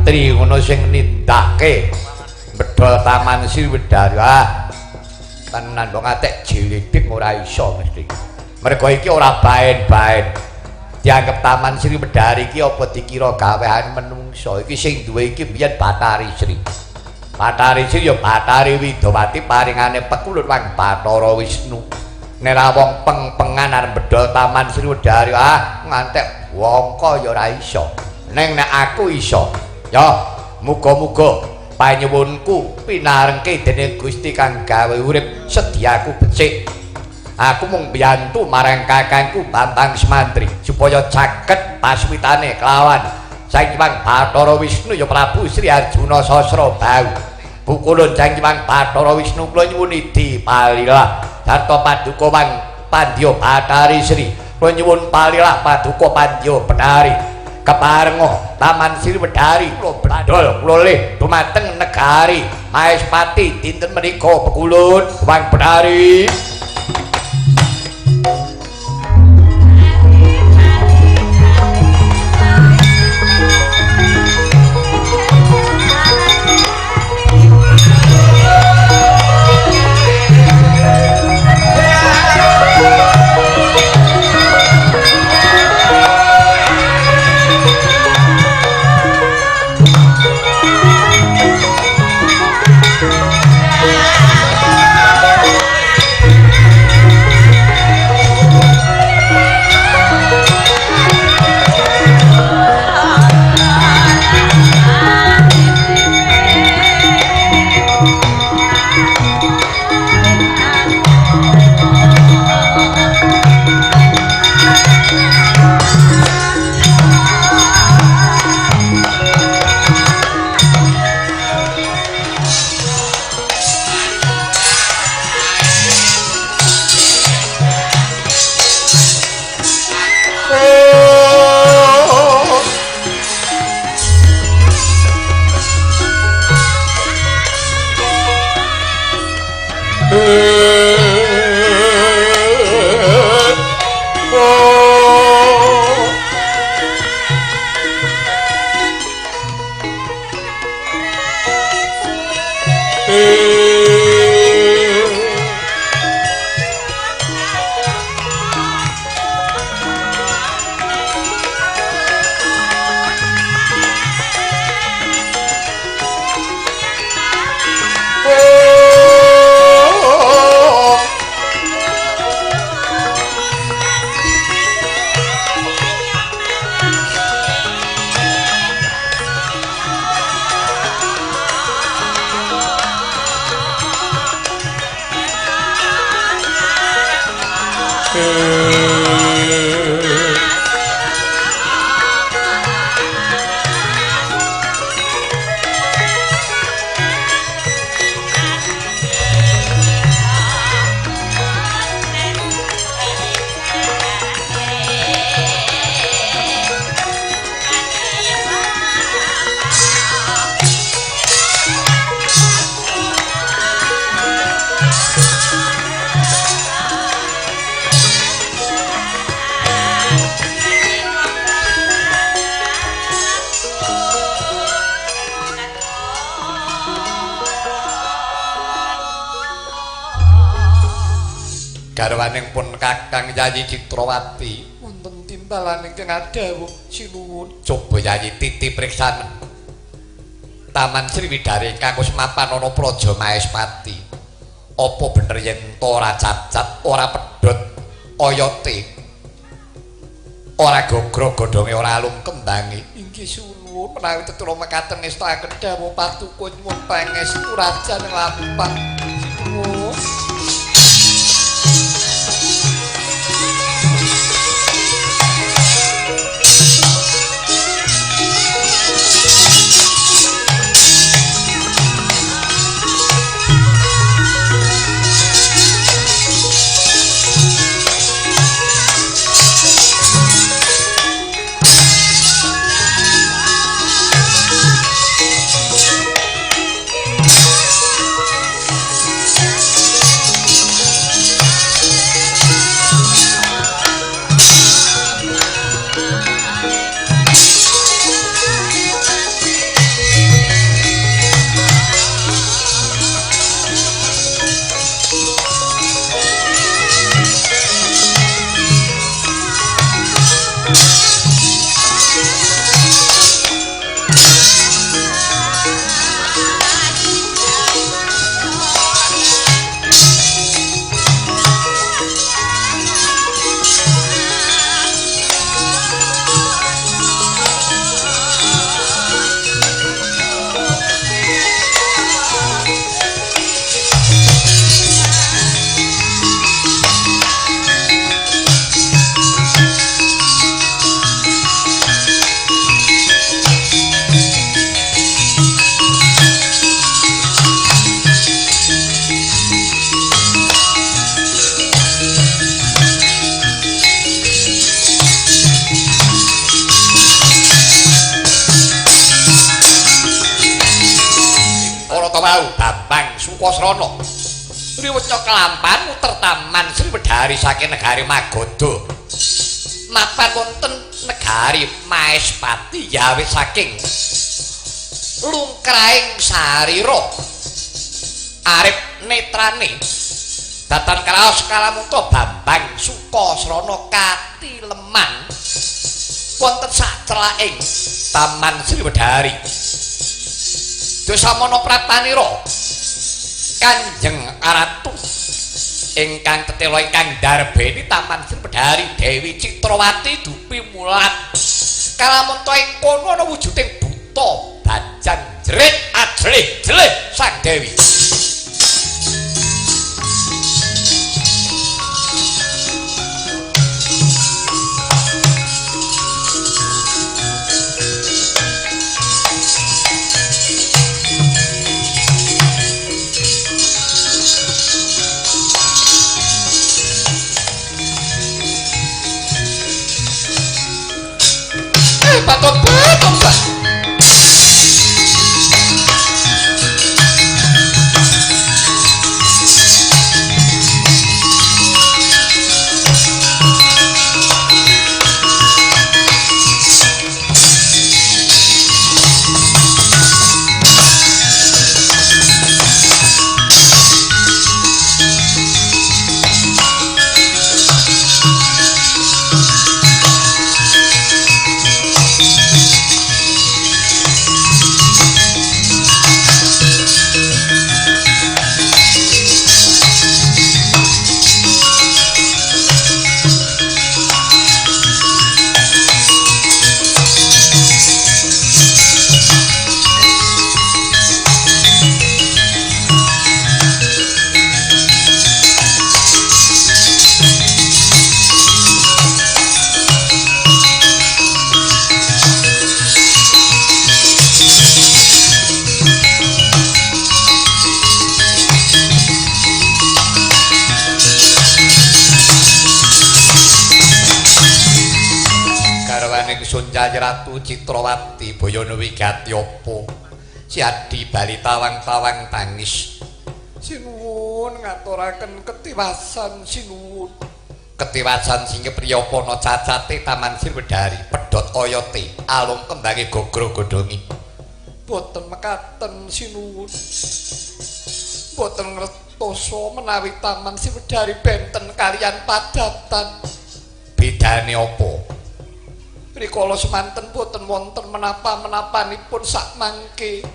mantri ngono sing nindake bedol Taman Sriwedari. Ah, tenan kok ngatek jilidik ora iso mesti. Mergo iki ora baen-baen. Dianggep Taman Sriwedari iki apa dikira gawean menungso. Iki sing duwe iki biyen Bathari Sri. Bathari Sri ya Bathari Widowati paringane pekulun wang Bathara Wisnu. Nek ra wong peng-pengan arep bedol Taman Sriwedari, ah ngantek wongko ya ora iso. Neng nek aku iso. Ya, muga-muga panyuwunku pinarengke dening Gusti kang gawe urip sediaku becik. Aku mung mbiyantu marang kakangku Bambang Semantri supaya caket paswitane kelawan Sang Hyang Bathara Wisnu ya Prabu Sri Arjuna Sasrabahu. Pukulun Sang Hyang Bathara Wisnu kula nyuwun idi palilah sarta paduka wang Pandya Bathari Sri. Kula nyuwun palilah paduka Pandya Bathari. Keparenga Taman Sriwedari kula bedol kula lih dumateng negari Maespati dinten menika pekulun wang Bathari. Garwaning pun Kakang Yayi Citrawati wonten timbalan ingkang adhawuh sinuwun. Coba Yayi titi priksan Taman Sriwedari ingkang wis mapan ana Praja Maespati. Apa bener yen to ora cacat, ora pedhot oyote, ora gogrok godhonge, ora alum kembange? Inggih sinuwun, menawi tetula mekaten ngestakaken dawuh paduka nyuwun pangestu rajan lampah. Sinuwun. wau Bambang Sukasrana riwetnya kelampan muter Taman Sriwedari saking negari Magadha mapan wonten negari Maespati yawe saking lungkrahing sarira arep netrane datan kraos kalamunta Bambang Sukasrana katileman wonten sacelaking Taman Sriwedari. Dosamana prapanira Kanjeng Ratu ingkang tetela ingkang darbeni Taman Sriwedari Dewi Citrawati dupi mulat kalamunta ing kono ana wujuding buta bajang jerit ajlih-jlih Sang Dewi. Ratu Citrawati boyone wigati apa si adi bali tawang-tawang tangis. Sinuwun ngaturaken ketiwasan sinuwun. Ketiwasan sing kepriyapana cacate Taman Sriwedari pedhot oyote alung kembange gogro godhongi. Boten mekaten sinuwun. Boten ngertoso menawi Taman Sriwedari benten kalian padatan. Bedane apa? Rikala semanten boten wonten menapa-menapanipun sakmangke.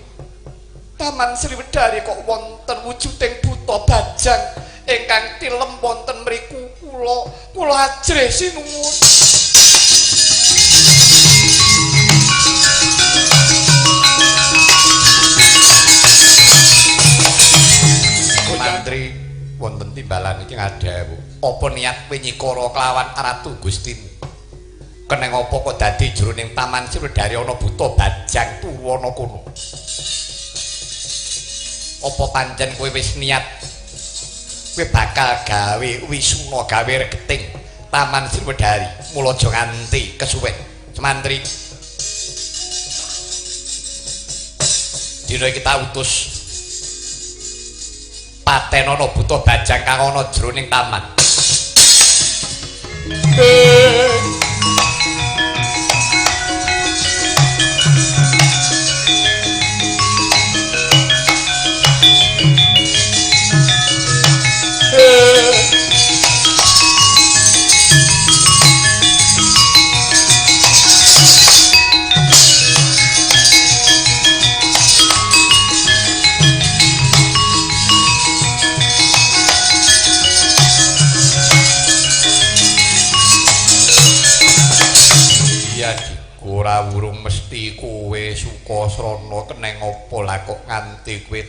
Taman Sriwedari kok wonten wujuding buta bajang ingkang tilem wonten mriku kula ajrih sinuwun. Mantri wonten timbalan iki ngadhawuh. Apa niat kowe nyikara kelawan Ratu Gustimu? Keneng apa kok dadi jroning Taman Sriwedari ana buta bajang turu ana kono? Apa pancen kowe wis niat kowe bakal gawe wisuna gawe regeting Taman Sriwedari mula aja nganti kesuwen. Semantri dina iki tak utus patenono buta bajang kang ana jroning taman. Ora wurung mesti kowe Sukasrana keneng apa lah kok nganti kowe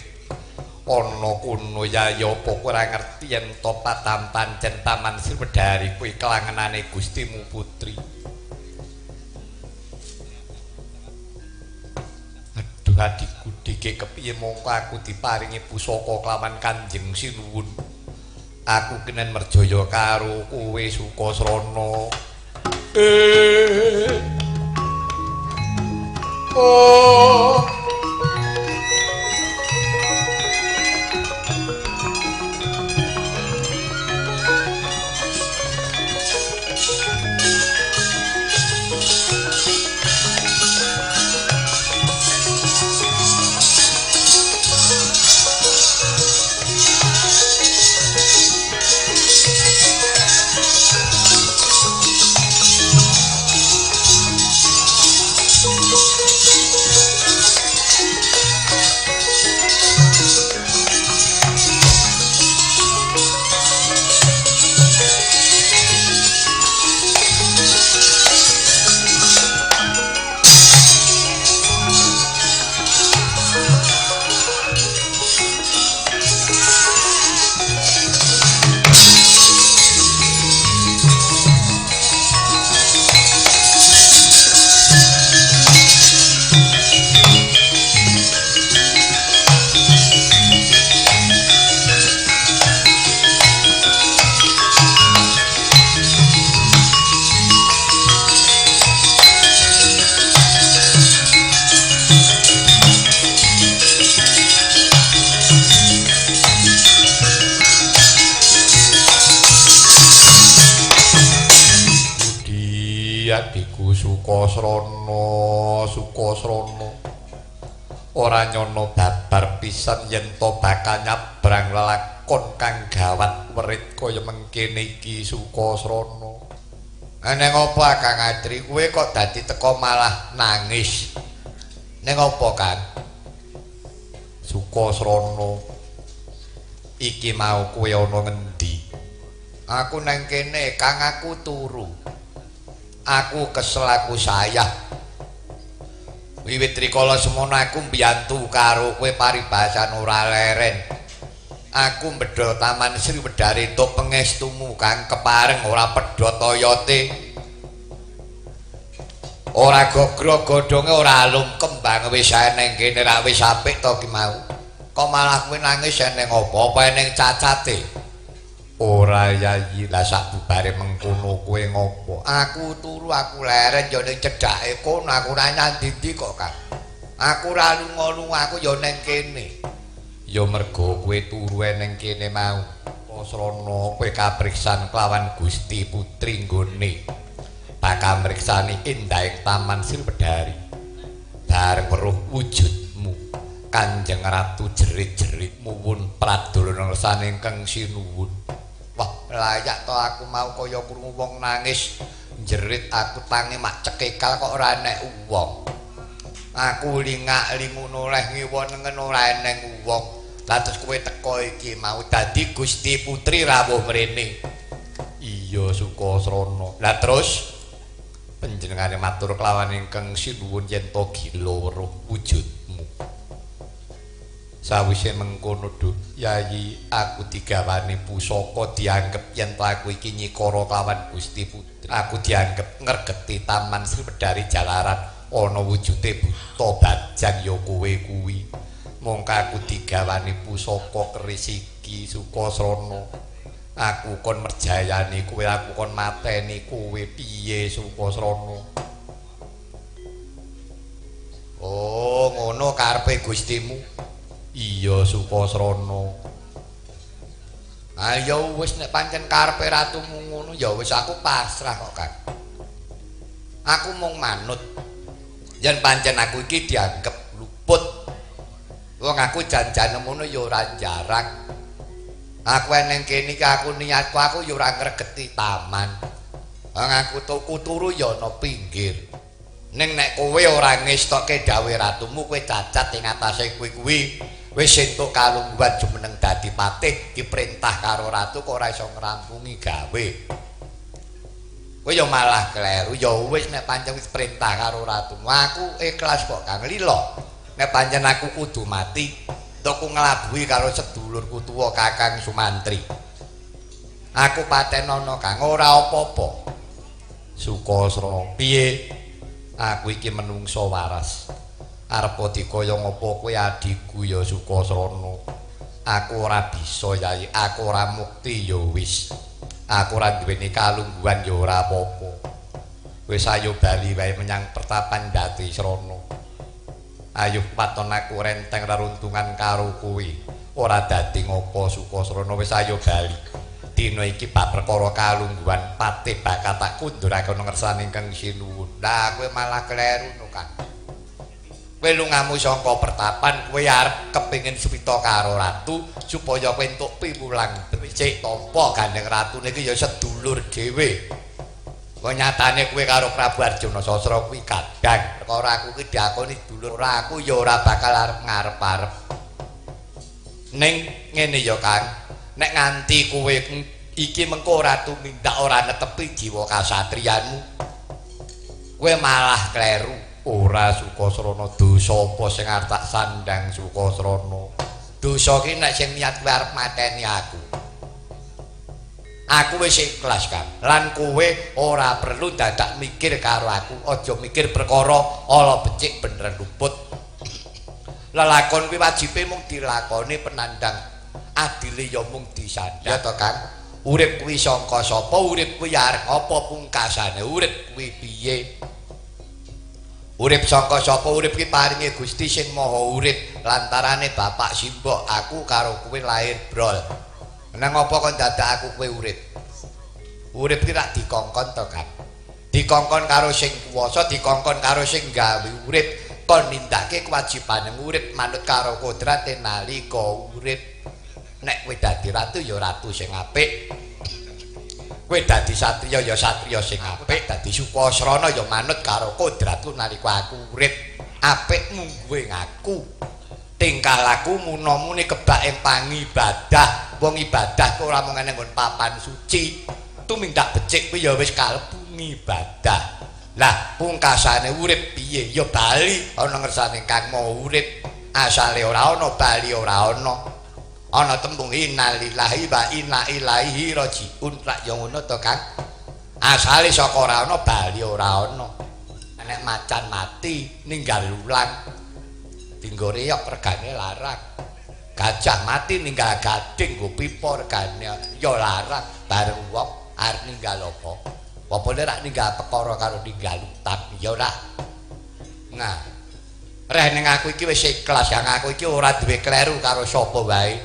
ana kono ya ya apa kowe ora ngerti yen to patam pancen Taman Sriwedari kuwi kelangenane Gustimu Putri. Aduh adikku dike kepiye mongko aku diparingi pusaka kelawan Kanjeng Sinuwun. Aku kenen merjaya karo kowe Sukasrana. Oh. Yayiku Sukasrana, Sukasrana. Ora nyono babar pisan yen to bakal nyabrang lelakon kang gawat werit kaya mengkene iki Sukasrana. Neng apa Kang Adri kowe kok dadi teko malah nangis? Neng apa Kang? Sukasrana, iki mau kowe ana ngendi? Aku neng kene Kang, aku turu. Aku kesel, aku sayah. Wiwit rikala semono aku mbiyantu karo kowe paribasan ora leren. Aku mbedol Taman Sri Wedari entuk pangestumu Kang, kepareng ora pedhot oyote. Ora gogrok godhonge, ora alum kembang wis eneng kene ra wis apik to ki mau. Kok malah kowe nangis eneng apa? Apa eneng cacate? Ora Yayi, lah sak bubare mengkono kowe ngopo? Aku turu, aku leren ya ning cedhake kono, aku ora nyandi-ndi kok Kang. Aku ora lunga-lunga, aku ya ning kene. Ya mergo kowe turu ning kene mau. Srana kowe kapriksan kelawan Gusti Putri nggone. Bakal mriksani endahing Taman Sri Wedari. Bareng weruh wujudmu, Kanjeng Ratu jerit-jerit muwun pradala ngersane ingkang sinuwun. Wah, layak to aku mau kaya krungu wong nangis jerit, aku tangi mak cekekal kok ora enek wong. Aku lingak-lingu noleh ngiwa nengen ora eneng wong. Lah terus kowe teko iki mau dadi Gusti Putri rawuh mrene. Iya Sukasrana. Lah terus panjenengane matur kelawan ingkang sinuwun yen to gila weruh wujudmu. Sawise mengkono duh Yayi, aku digawani pusaka dianggep yen to aku iki nyikara kelawan Gusti Putri. Aku dianggep ngregeti Taman Sri Wedari jalaran ana wujude buta bajang ya kowe kuwi. Mongko aku digawani pusaka keris iki Sukasrana. Aku kon merjayani kowe, aku kon mateni kowe piye Sukasrana? Oh, ngono karepe Gustimu. Iya Sukasrana. Ayo wis nek pancen karepe ratumu ngono ya wis aku pasrah kok Kang. Aku mung manut. Yen pancen aku iki dianggep luput. Wong aku janjane ngono ya ora jarang. Aku eneng kene iki aku niatku aku ya ora ngregeti taman. Wong aku tuku turu ya ana pinggir. Ning nek kowe ora ngestokke dawuhe ratumu kowe cacat ing atase kowe kuwi. Wis entuk kalungguhan jumeneng dadi patih diperintah karo ratu kok ora iso ngrampungi gawe. Kowe ya malah kleru. Ya wis nek pancen wis perintah karo ratumu aku ikhlas kok Kang lila. Nek pancen aku kudu mati, aku nglabuhi karo sedulurku tuwa Kakang Sumantri. Aku patenono Kang, ora apa-apa. Sukasrana, piye? Aku iki menungso waras. Arep dikaya ngapa kowe adhiku ya Sukasrana. Aku ora bisa Yai, aku ora mukti ya wis. Aku ora duweni kalungguhan ya ora apa-apa. Wis ayo bali wae menyang pertapan Jatisrana. Ayo waton aku renteng reruntungan karo kowe. Ora dadi ngopo Sukasrana, wis ayo bali. Dina iki bab perkara kalungguhan patih bakal tak kundurake ana ngersane ingkang sinuwun. Lah kowe malah kleru no Kang. Kowe lungamu saka pertapan kowe arep kepengin suwita karo ratu supaya kowe entuk piwulang becik tampa gandeng ratune iki ya sedulur dhewe. Kok nyatane kowe karo Prabu Arjuna Sasra kuwi kadang perkara aku iki diakoni dulur, ora aku ya ora bakal arep ngarep-arep. Ning ngene ya Kang, nek nganti kowe iki mengko ora tumindak ora netepi jiwa kasatriyanmu, kowe malah kleru. Ora Sukasrana, dosa apa sing arep tak sandang Sukasrana? Dosa ki nek sing niat kowe arep mateni aku. Aku wis ikhlas Kang. Lan kowe ora perlu dadak mikir karo aku, aja mikir perkara ala becik bener luput. Lelakon kuwi wajibe mung dilakoni penandang, adile ya mung disandang. Ya to Kang? Urip kuwi sangka sapa? Urip kuwi arep apa pungkasane? Urip kuwi piye? Urip sangka sapa? Urip kuwi paringe Gusti sing Maha Urip. Lantarane bapak simbok aku karo kowe lahir brol. Nang apa kon dadak aku kowe urip? Urip ki rak dikongkon to Kang. Dikongkon karo sing kuwasa, dikongkon karo sing gawe urip, kon nindakake kewajibane urip manut karo kodrate nalika urip. Nek kowe dadi ratu ya ratu sing apik. Kowe dadi satriya ya satriya sing apik, dadi Sukasrana ya manut karo kodratku nalika aku urip. Apik mungguhe ngaku. Tingkah laku muna-muni kebak ing pangibadah. Wong ibadah ku ora mung nang nggon papan suci. Tumindak becik kuwi ya wis kalebu ngibadah. Lah pungkasane urip piye? Ya bali ana ngersane Kang Maha Urip. Asale ora ana bali ora ana. Ana tembung innalillahi wa inna ilaihi rajiun. Rak ya ngono to Kang? Asale saka ora ana bali ora ana. Nek macan mati ninggal ulang. Dinggo reyok regane larang. Gajah mati ninggal gading nggo pipa regane ya larang. Bareng wong arep ninggal apa? Apa nek ninggal perkara karo ninggal utang ya ora. Nah, reh ning aku iki wis ikhlas, yang aku iki ora duwe kleru karo sapa wae.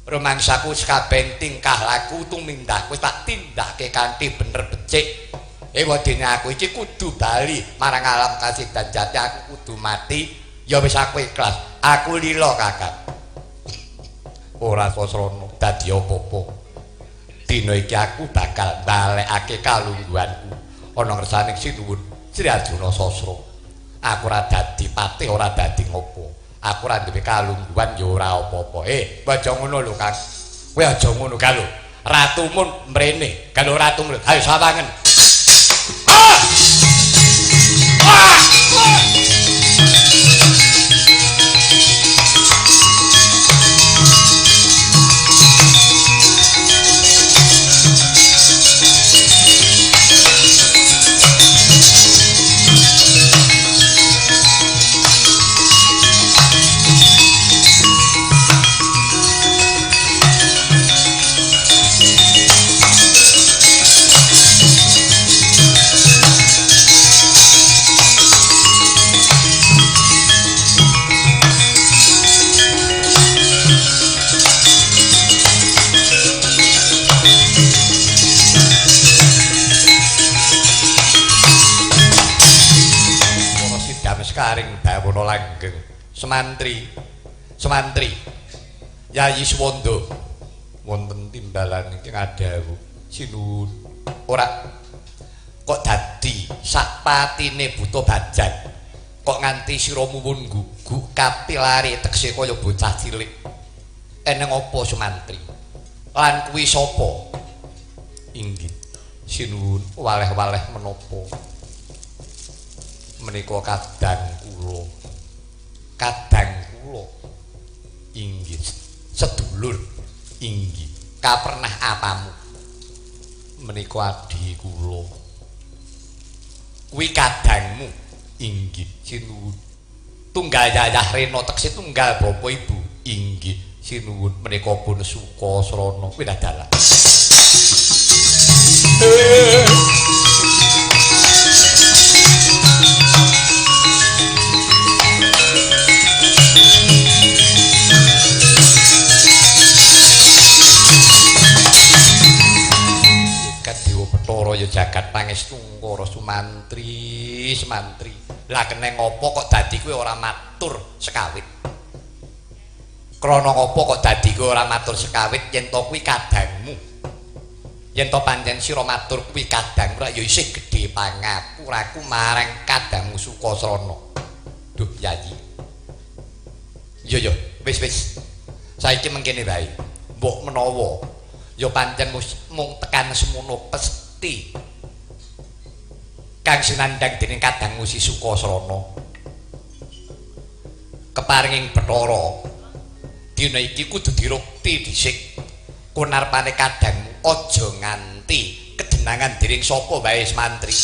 Rumangsaku sakabeh tingkah laku tumindakku tak tindake kanthi bener becik. Ewadene aku iki kudu bali marang alam kasidan jati, aku kudu mati, ya wis aku ikhlas. Aku lila Kakang. Ora sasrana dadi apa-apa. Dina iki aku bakal balekake kalungguhanku ana ngersane Sinuwun Sri Arjuna Sasra. Aku ora dadi patih, ora dadi ngopo. Aku ora duwe kalungguhan ya ora apa-apa. Aja ngono lho Kang. Kowe aja ngono ka lho. Ratumu mrene, kalau ratu mrene. Ayo sawangen. Ah! Ah! Karing bawana langgeng semantri semantri Yayi Suwanda wonten timbalan iki ngadhawuh sinuwun ora kok dadi sakpatine buta bajan kok nganti siramu pun guguk kapilare tekse kaya bocah cilik eneng apa sumantri lan kuwi sapa inggih sinuwun waleh-waleh menapa menika kadang kula inggih sedulur inggih kapernah apamu menika adhi kula kuwi kadangmu inggih sinuwun tunggal yayah rena tekse tunggal bapa ibu inggih sinuwun menika pun Sukasrana kuwi dalah. Dewa ya jagat pangestu Ngkara Sumantri Semantri. Lah kene ngopo kok dadi kowe ora matur sekawit? Krana ngopo kok dadi kowe ora matur sekawit yen to kuwi kadangmu? Yen to pancen sira matur kuwi kadangmu ya isih gedhe pangapuraku marang kadangmu Sukasrana. Duh Yayi. Iya ya, wis wis. Saiki mengkene wae. Mbok menawa ya pancen mung tekan semono pesti kang sinandhang dening kadangmu si Sukasrana keparinging Bathara dina iki kudu dirukti dhisik kunarpane kadangmu aja nganti kejenangan dening sapa wae semantri.